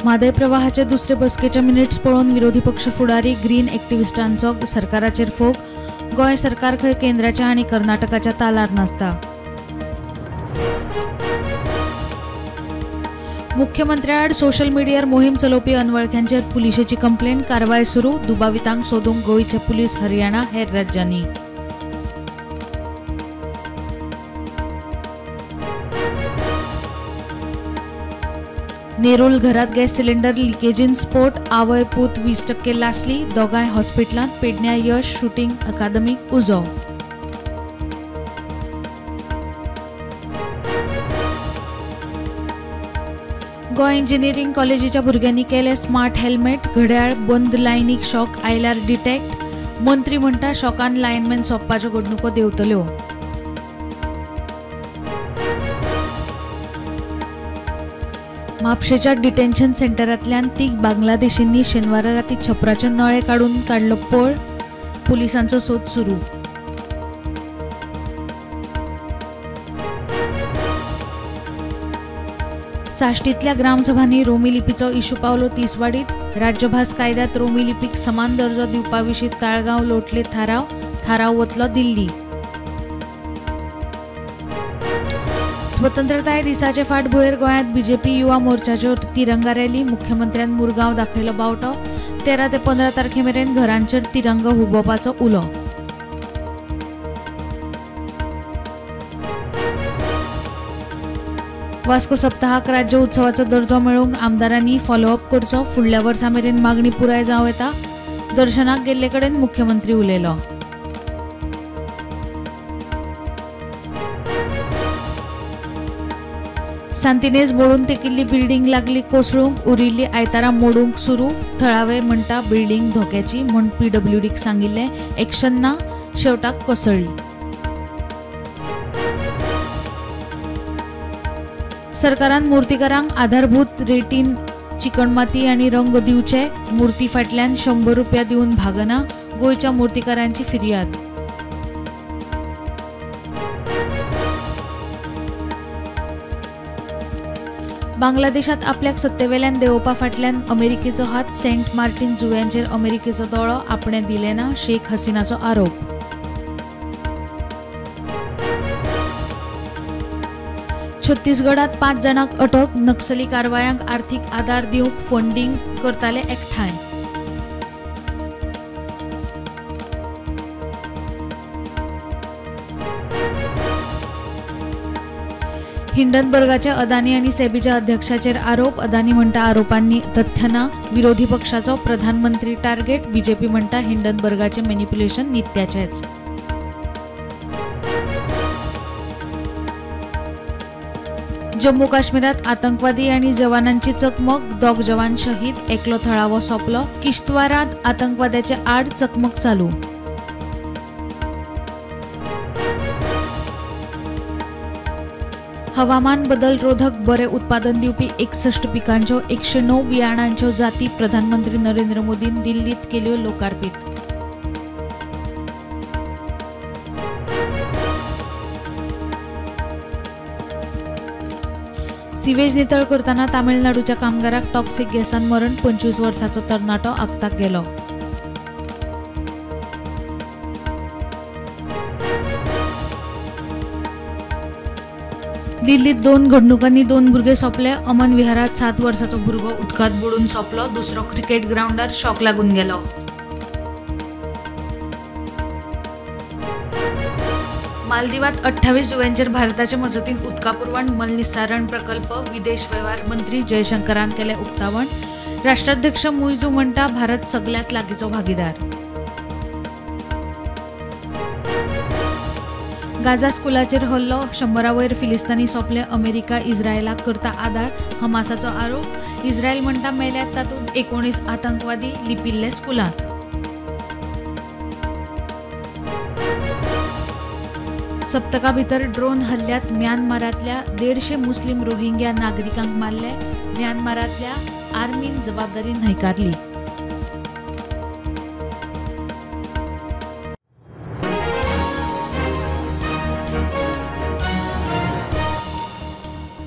म्हादय प्रवाहाचे दुसरे बसकेचे मिनिट्स पळोवन विरोधी पक्ष फुडारी ग्रीन एक्टिविस्टांचो सरकाराचेर फोग. गोंय सरकार खंय केंद्राच्या आनी कर्नाटकाच्या तालार नाचता. मुख्यमंत्र्याआड सोशल मिडियार मोहीम चलोवपी अनवळख्यांचेर पुलिशेची कंप्लेन. कारवाय सुरू. दुबावितांक सोदूंक गोंयचे पुलीस हरियाणा हेर राज्यांनी. नेरूल घरात गॅस सिलिंडर लिकेजीन स्फोट. आवय पूत 20% लासली. दोगांय हॉस्पिटलांत. पेडण्या यश शूटिंग अकादमीक उजो. गोंय इंजिनिअरिंग कॉलेजीच्या भुरग्यांनी केले स्मार्ट हेल्मेट. घड्याळ बंद लायनीक शॉक आयल्यार डिटेक्ट. मंत्री म्हणटा शॉकान लायनमॅन सोंपपाच्यो घडणुको देंवतल्यो. म्हापशेच्या डिटेन्शन सेंटरांतल्यान 3 बांगलादेशींनी शेनवारा राती छपराचे नळे काडून काडलो पळ. पुलिसांचो सोद सुरू. साश्टींतल्या ग्रामसभांनी रोमी लिपीचो इशू पावलो तिसवाडीत. राज्यभास कायद्यांत रोमी लिपीक समान दर्जो दिवपा विशीं ताळगांव लोटले थाराव. थाराव वतलो दिल्ली. स्वतंत्रताय दिसाचे फाटभुंयेर गोंयांत बीजेपी युवा मोर्चाच्यो तिरंगा रॅली. मुख्यमंत्र्यान मुरगांव दाखयलो बावटो. 13 ते 15 तारखे मेरेन घरांचेर तिरंगो हुबोवपाचो उलो. वास्को सप्ताहाक राज्य उत्सवाचो दर्जो मेळोवंक आमदारांनी फॉलोअप करचो. फुडल्या वर्सा मेरेन मागणी पुराय जावं येता. दर्शनाक गेल्ले कडेन मुख्यमंत्री उलयलो. सांतिनेज मोडून तेकिल्ली बिल्डींग लागली कोसळूंक. उरिल्ली आयतारा मोडूंक सुरू. थळावे म्हणटा बिल्डींग धोक्याची म्हूण पीडब्ल्यूडीक सांगिल्लें. एक्शन ना. शेवटाक कोसळ्ळी. सरकारान मूर्तिकारांक आधारभूत रेटीन चिकणमाती आनी रंग दिवचे. मूर्ती फाटल्यान 100 रुपया दिवन भागना. गोंयच्या मूर्तिकारांची फिर्याद. बांगलादेशात आपल्याक सत्तेवेल्यान देंवोवपा फाटल्यान अमेरिकेचो हात. सेंट मार्टिन जुव्यांचेर अमेरिकेचो दोळो. आपणें दिलें ना. शेख हसिनाचो आरोप. छत्तीसगडात 5 जाणांक अटक. नक्सली कारवायांक आर्थीक आदार दिवंक फंडींग करताले एकठांय. हिंडनबर्गाचे अदानी आनी सेबीच्या अध्यक्षाचेर आरोप. अदानी म्हणटा आरोपांनी तथ्य ना. विरोधी पक्षाचो प्रधानमंत्री टार्गेट. बीजेपी म्हणटा हिंडनबर्गाचे मॅनिप्युलेशन नित्याचेच. जम्मू काश्मीरात आतंकवादी आनी जवानांची चकमक. 2 जवान शहीद. एकलो थळावो सोंपलो. किश्तवारांत आतंकवाद्याचे आड चकमक चालू. हवामान बदल रोधक बरे उत्पादन दिवपी 61 पिकांच्यो 109 बियाणांच्यो जाती प्रधानमंत्री नरेंद्र मोदीन दिल्लीत केल्यो लोकार्पित. सिवेज नितळ करतना तामिळनाडूच्या कामगाराक टॉक्सिक गॅसान मरण. 25 वर्सांचो तरणाटो आक्ताक गेलो. दिल्लीत 2 घडणुकांनी 2 भुरगे सोंपले. अमन विहारात 7 वर्सांचो भुरगो उदकांत बुडून सोंपलो. दुसरो क्रिकेट ग्रावंडार शॉक लागून गेलो. मालदिवात 28 जुव्यांचेर भारताचे मजतीन उदका पुरवण मलनिस्सारण प्रकल्प. विदेश वेव्हार मंत्री जयशंकरान केलें उक्तावण. राष्ट्राध्यक्ष मुइजू म्हणटा भारत सगल्यांत लागींचो भागीदार. गाझा स्कुलाचेर हल्लो. 100 वयर फिलिस्तानी सोंपले. अमेरिका इस्रायलाक करता आदार. हमासाचो आरोप. इस्रायल म्हणटा मेल्यात तातूंत 19 आतंकवादी लिपिल्ले स्कुलांत. सप्तका भितर ड्रोन हल्ल्यात म्यानमारांतल्या 150 मुस्लीम रोहिंग्या नागरिकांक मारले. म्यानमारांतल्या आर्मीन जबाबदारी न्हयकारली.